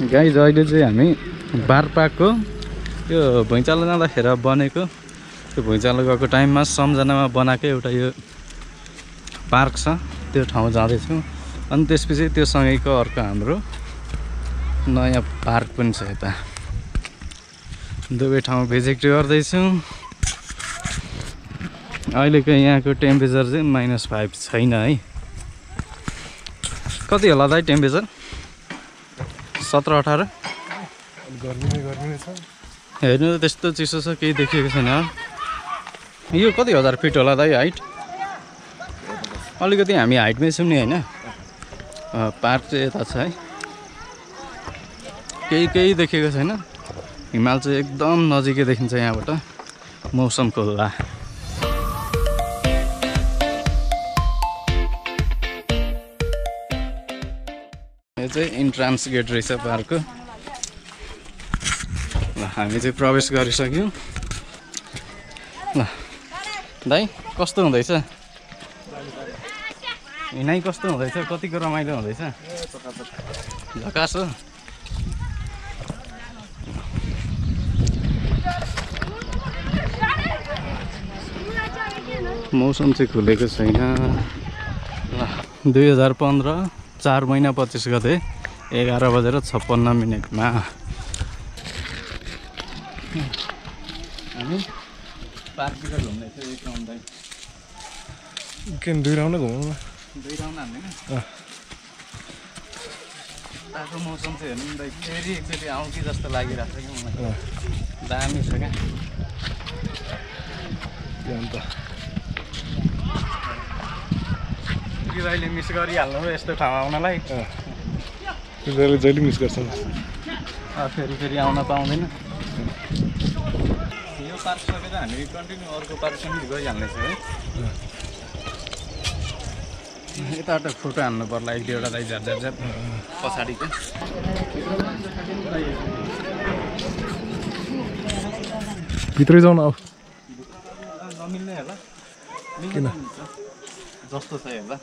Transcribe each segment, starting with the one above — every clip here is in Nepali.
गाइज अहिले चाहिँ हामी बारपाको यो भुइँचालो जाँदाखेरि बनेको त्यो भुइँचालो गएको टाइममा सम्झनामा बनाएको एउटा यो पार्क छ त्यो ठाउँ जाँदैछौँ। अनि त्यसपछि त्यो सँगैको अर्को हाम्रो नयाँ पार्क पनि छ यता। दुवै ठाउँ भिजिट गर्दैछौँ। अहिलेको यहाँको टेम्परेचर चाहिँ -5 छैन है। कति होला दाइ टेम्परेचर? 17-18? गर्मी छ। हेर्नु त त्यस्तो चिसो छ, केही देखिएको छैन। यो कति हजार फिट होला दाइ हाइट? अलिकति हामी हाइटमै छौँ नि होइन। पार्क चाहिँ यता छ है। केही देखेको छैन। हिमाल चाहिँ एकदम नजिकै देखिन्छ यहाँबाट। मौसम खुल्ला। यो चाहिँ इन्ट्रान्स गेट रहेछ पार्कको। ल हामी चाहिँ प्रवेश गरिसक्यौँ। ल दाइ कस्तो हुँदैछ? हिँडाइ कस्तो हुँदैछ? कतिको रमाइलो हुँदैछ? झकास हो। मौसम चाहिँ खुलेको छैन। ल 2015 4 महिना 25 गते 11:56 हामी पार्कतिर घुम्दैछौँ। एक राउन्ड दाइ के 2 राउन्ड घुमौँ न? 2 राउन्ड हान्दैन? तातो मौसम चाहिँ हेर्नु दाइ फेरि एकचोटि आउँ कि जस्तो लागिरहेको छ कि मलाई। दामी छ क्या। अन्त अहिले मिस गरिहाल्नु हो यस्तो ठाउँ आउनलाई। जहिले मिस गर्छन्। फेरि आउन पाउँदैन। यो पार्क सकेर हामी कन्टिन्यू अर्को पार्क पनि गइहाल्नेछ है। यताबाट फोटो हान्नु पर्ला 1-2वटा दाइ झ्याप पछाडि क्या। भित्रै जाउँ न अब। नमिल्ने होला किन जस्तो छ हेर्दा।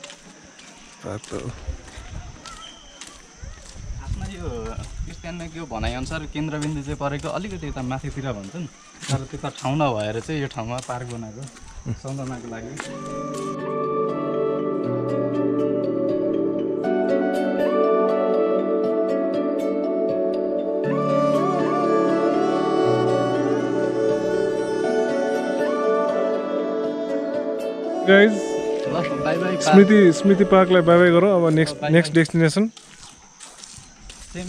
आफ्ना यो क्रिस्चियनमा के भनाइअनुसार केन्द्रबिन्दु चाहिँ परेको अलिकति यता माथितिर भन्छन्। तर त्यता ठाउँ नभएर चाहिँ यो ठाउँमा पार्क बनाएको सम्झनाको लागि। Guys bye bye. स्मृति पार्कलाई बाई बाई गरौँ। अब नेक्स्ट डेस्टिनेसन सेम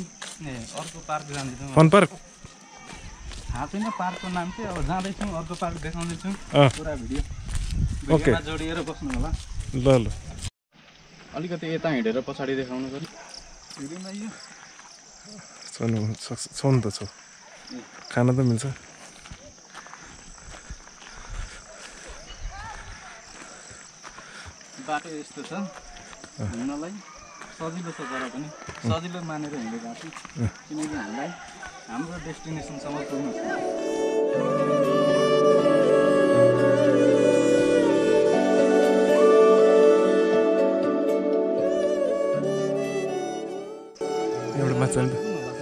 अर्को पार्क जाँदैछौँ। फन पार्क थाहा छैन पार्कको नाम चाहिँ। अब जाँदैछौँ अर्को पार्क देखाउँदैछौँ। पुरा भिडियोमा जोडिएर बस्नु होला। ल अलिकति यता हिँडेर पछाडि देखाउनु पर्यो। भिडियोमा यो छौ नि त छौ। खाना त मिल्छ। बाटो यस्तो छ हिँड्नलाई सजिलो छ। तर पनि सजिलो मानेर हिँडेको छु किनकि हामीलाई हाम्रो डेस्टिनेसनसम्म पुग्नु छ। एउटा माथि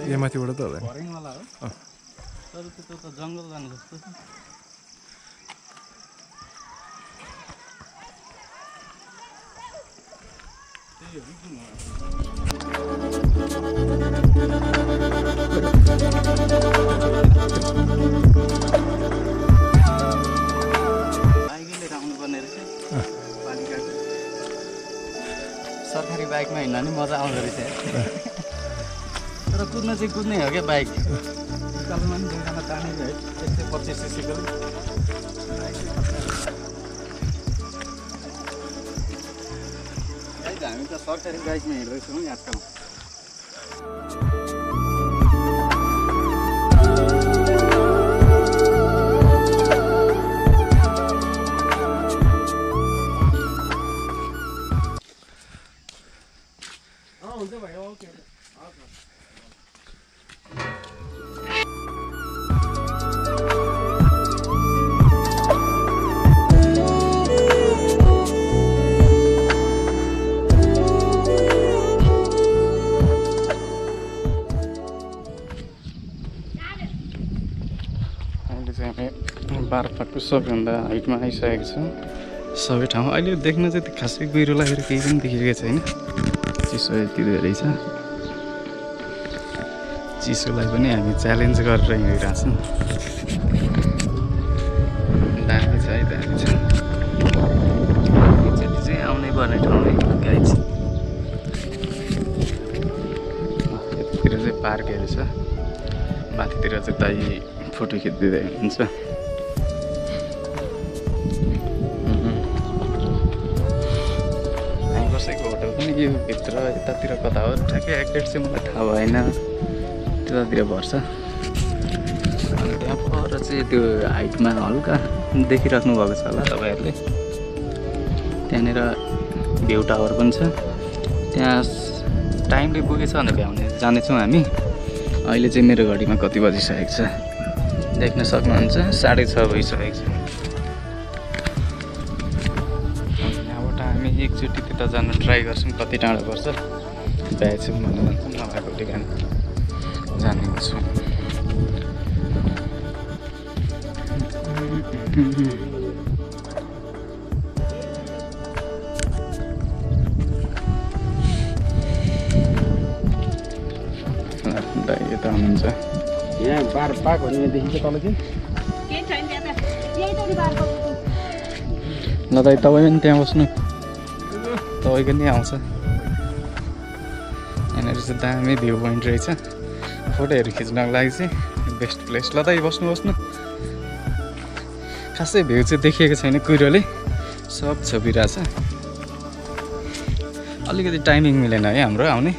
यो माथिबाट त होला हरिङवाला हो। तर त्यो त जङ्गल जानु जस्तो छ। बाइकै लिएर आउनुपर्ने रहेछ पालिकाको। सरकारी बाइकमा हिँड्दा नि मजा आउँदो रहेछ। तर कुद्न चाहिँ कुद्नै हो क्या बाइक। उकालोमा पनि दुईजना तानेको है 125 सीसीको। हामी त सरकारी बाइकमा हिँड्दैछौँ नि आजकल। हुन्छ भाइ ओके। बारपाको सबैभन्दा हाइटमा आइसकेको छ सबै ठाउँ। अहिले देख्न चाहिँ त्यो खासै गहिरो लागेर केही पनि देखिएको छैन, चिसो यति धेरै छ। चिसोलाई पनि हामी च्यालेन्ज गरेर हिँडिरहेको छौँ। दामी छ है, दामी छ। एकचोटि चाहिँ आउनै पर्ने ठाउँ है गाइज। यतातिर चाहिँ पार्कहरू छ, माथितिर चाहिँ दाइ फोटो खिचिदिँदै हुनुहुन्छ। हामी बसेको होटल पनि यो भित्र यतातिर कता हो ठ्याक्कै एक्जेक्ट चाहिँ मलाई थाहा भएन, त्यतातिर पर्छ। अनि त्यहाँ पर चाहिँ त्यो हाइटमा हल्का देखिराख्नु भएको छ होला तपाईँहरूले, त्यहाँनिर भ्यू टावर पनि छ। त्यहाँ टाइमले पुगेछ भनेर भ्याउने जानेछौँ हामी। अहिले चाहिँ मेरो घडीमा कति बजिसकेको छ देख्न सक्नुहुन्छ, 6:30 भइसकेको छ। यहाँबाट हामी एकचोटि त्यता जान ट्राई गर्छौँ, कति टाढो पर्छ भ्याएछौँ भन्नु भन्छौँ, नभएको ठिकाना जाने गर्छौँ। यता हुनुहुन्छ यहाँ बार पाक भन्ने देखिन्छ तल चाहिँ ल दाइ तपाईँ पनि त्यहाँ बस्नु, तपाईँको नि आउँछ। यहाँनिर चाहिँ दामी भ्यू पोइन्ट रहेछ, फोटोहरू खिच्नको लागि चाहिँ बेस्ट प्लेस। ल दाइ बस्नु बस्नु। खासै भ्यू चाहिँ देखिएको छैन, कुहिरोले सब छोपिरहेछ। अलिकति टाइमिङ मिलेन है हाम्रो आउने।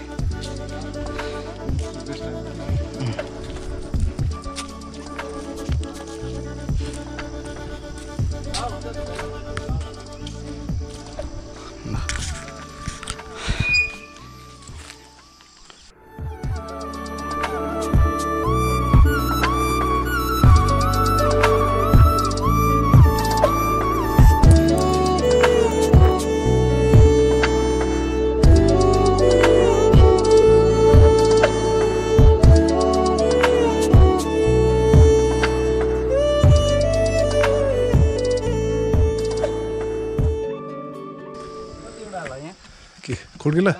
खुड्किला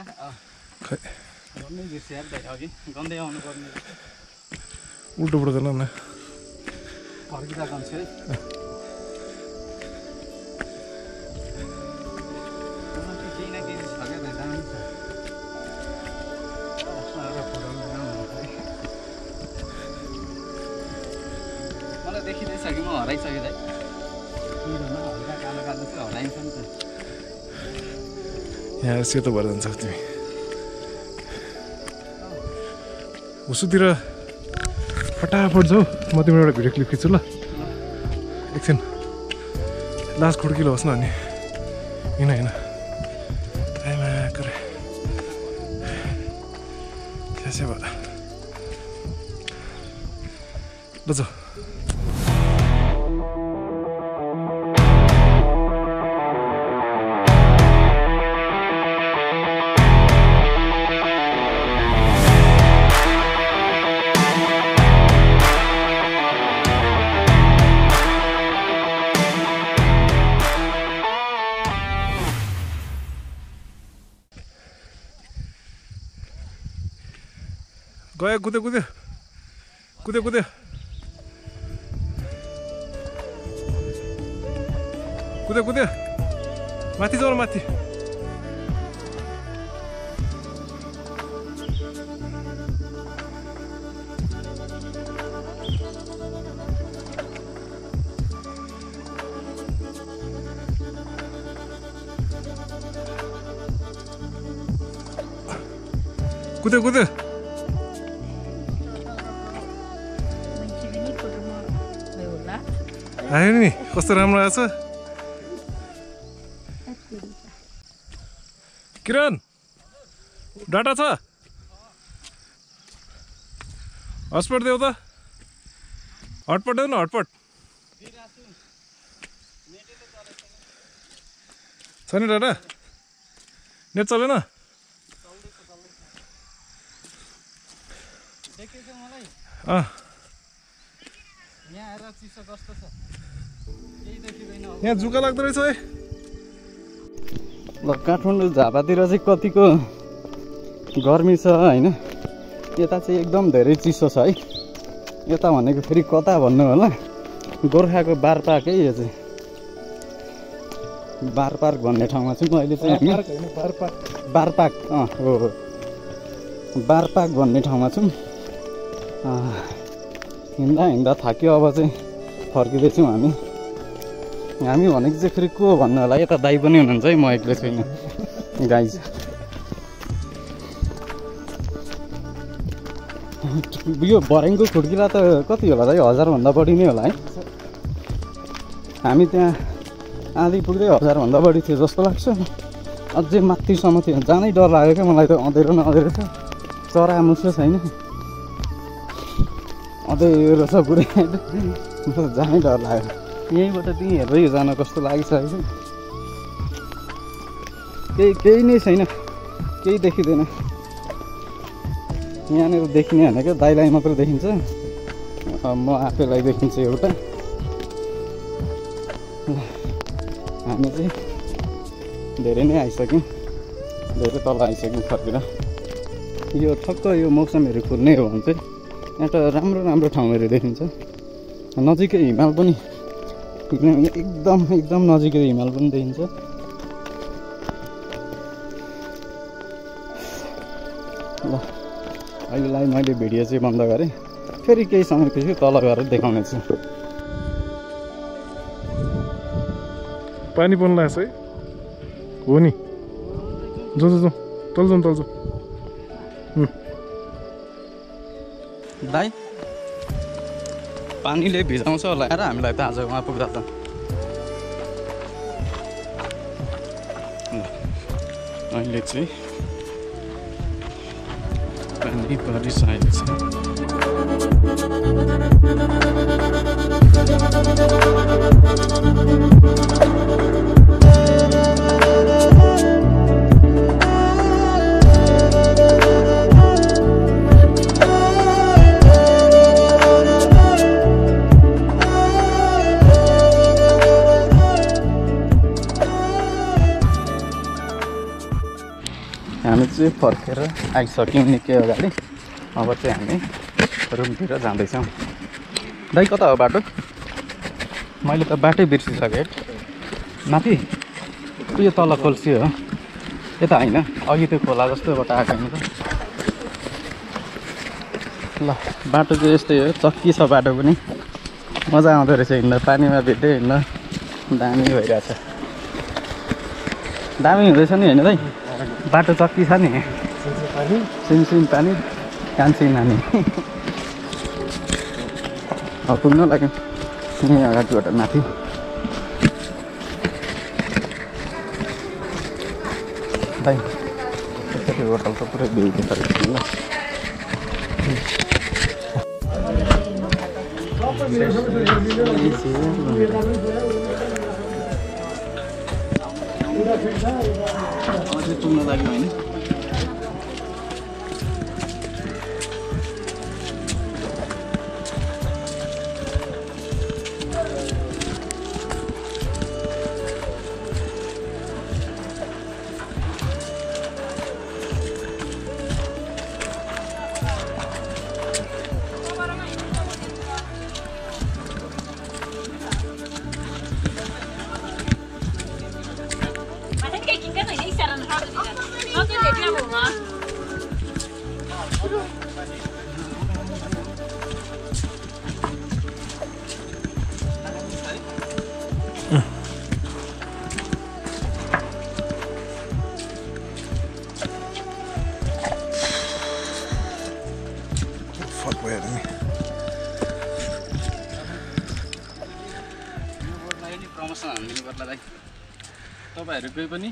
गन्दै आउनु पर्ने उल्टो पुल्टो गर्न न फर्किँदा जान्छ है। केही न केही छ क्या दामी छ। मलाई देखिँदैछ कि म हराइसकेँ दाइ, हल्का कालो कालो चाहिँ हराइन्छ नि त। यहाँ सेतो भएर जान्छ तिमी। उसुतिर फटाफट जाऊ, म तिम्रो एउटा भिडियो क्लिप खिच्छु ल। एकछिन लास्ट खुड्किलो होस् न अनि हिँड होइन आइमा करे त्यसै भयो ल जाऊ। गयो कुद्यो कुद्यो कुद्यो कुद्यो कुद्यो कुद्यो माथि जाऊ न माथि। कुद्यो कुद्यो आयो नि कस्तो राम्रो आएछ। किरण डाटा छ हटस्पट देऊ त, हटपट देऊ न हटपट छ नि डाटा, नेट चलेन। यहाँ आएर चिसो कस्तो छ? यहाँ जुका लाग्दो रहेछ है। ल काठमाडौँ झापातिर चाहिँ कतिको गर्मी छ होइन, यता चाहिँ एकदम धेरै चिसो छ है। यता भनेको फेरि कता भन्नु होला, गोर्खाको बारपाकै यो चाहिँ बारपार्क भन्ने ठाउँमा चाहिँ मैले चाहिँ बारपाक हो बारपाक भन्ने ठाउँमा छौँ। हिँड्दा हिँड्दा थाक्यो, अब चाहिँ फर्किँदैछौँ हामी। हामी भनेको चाहिँ फेरि को भन्नु होला, यता दाइ पनि हुनुहुन्छ है, म एक्लै छुइनँ गाइज। यो भर्याङको खुड्किला त कति होला है, 1000भन्दा बढी नै होला है। हामी त्यहाँ आधी पुग्दै 1000भन्दा बढी थियो जस्तो लाग्छ। अझै माथिसम्म थियो, जानै डर लाग्यो क्या मलाई त। अँधेरो न अँधेरो छ, चरा मुसो छैन, अँधेरो छ पुरै, जानै डर लाग्यो। यहीँबाट त्यहीँ हेर्दै जान कस्तो लागिसकेको छ। केही नै छैन, केही देखिँदैन। यहाँनिर देखिने भनेको दाइलाई मात्र देखिन्छ, म आफैलाई देखिन्छ एउटा। हामी चाहिँ धेरै नै आइसक्यौँ, धेरै तल आइसक्यौँ फर्केर। यो ठक्क यो मौसमहरू खुल्ने हो भने चाहिँ यहाँ त राम्रो राम्रो ठाउँहरू देखिन्छ। नजिकै हिमाल पनि, एकदम नजिकै हिमाल पनि देखिन्छ। ल अहिलेलाई मैले भिडियो चाहिँ बन्द गरेँ, फेरि केही समयपछि तल गएर देखाउने छु। पानी पर्न लाग्छ है, हो नि। जाउँ तल जाउँ। दाइ पानीले भिजाउँछ होला र हामीलाई त आज उहाँ पुग्दा त। अहिले चाहिँ पानी परिसकेको छ। हामी चाहिँ फर्केर आइसक्यौँ निकै अगाडि। अब चाहिँ हामी रुमतिर जाँदैछौँ। दाइ कता हो बाटो? मैले त बाटै बिर्सिसकेँ। माथि यो तल खोल्सी हो, यता होइन, अघि त्यो खोला जस्तोबाट आएको होइन त। ल बाटो चाहिँ यस्तै हो, चक्की छ बाटो पनि, मजा आउँदो रहेछ हिँड्दा। पानीमा भिड्दै हिँड्दा दामी भइरहेछ। दामी हुँदैछ नि होइन दाइ? बाटो चक्की छ नि, सिमसिम पानी, कान्छी नानी। पुग्नु लाग्यो यहीँ अगाडिबाट माथि। दाइ यसरी होटल त पुरै भ्यू देखाएको ल। अझै पुग्न लाग्यो होइन? प्रमोसन हानिदिनु पर्ला दाइ। तपाईँहरू कोही पनि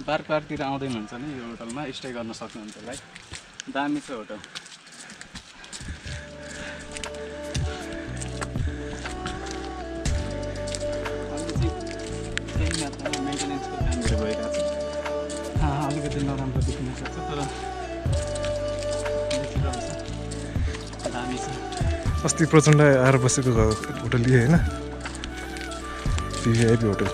बारपारतिर आउँदै हुनुहुन्छ नि यो होटलमा स्टे गर्न सक्नुहुन्छ होला है। दामी छ होटल। केही मात्रामा मेन्टेनेन्सको कामहरू भइरहेको छ। अलिकति नराम्रो देखिन सक्छ तर देखिरहेको छ, दामी छ। अस्ति प्रचण्ड आएर बसेको होटल होइन? VVIP होटल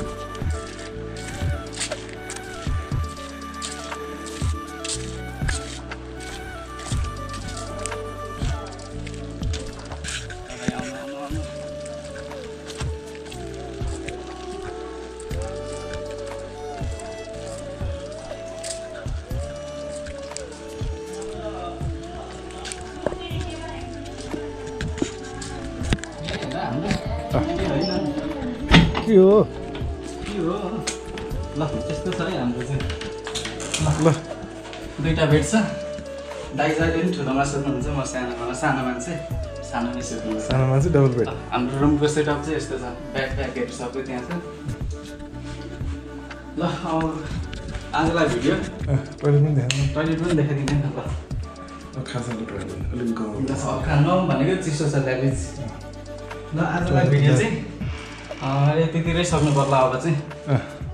के हो ल यस्तो छ है हाम्रो चाहिँ ल दुईवटा बेड छ दाइ जहिले पनि ठुलोमा सुत्नुहुन्छ म सानो मान्छे सानोमै सुत्नुहुन्छ सानोमा चाहिँ डबल बेड हाम्रो रुमको सेटअप चाहिँ यस्तो छ ब्यागहरू सबै त्यहाँ छ ल आजलाई भिडियो टोइलेट पनि देखाउनु टोइलेट पनि देखाइदिने न ल खाजाले टोइलेट अलिक गाउँ खानु भनेको चिसो छ ल्याबिज ल आजलाई भिडियो चाहिँ यतितिरै सक्नु पर्ला अब चाहिँ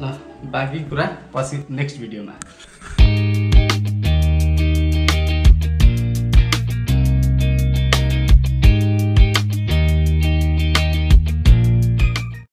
ल बाँकी कुरा पछि नेक्स्ट भिडियोमा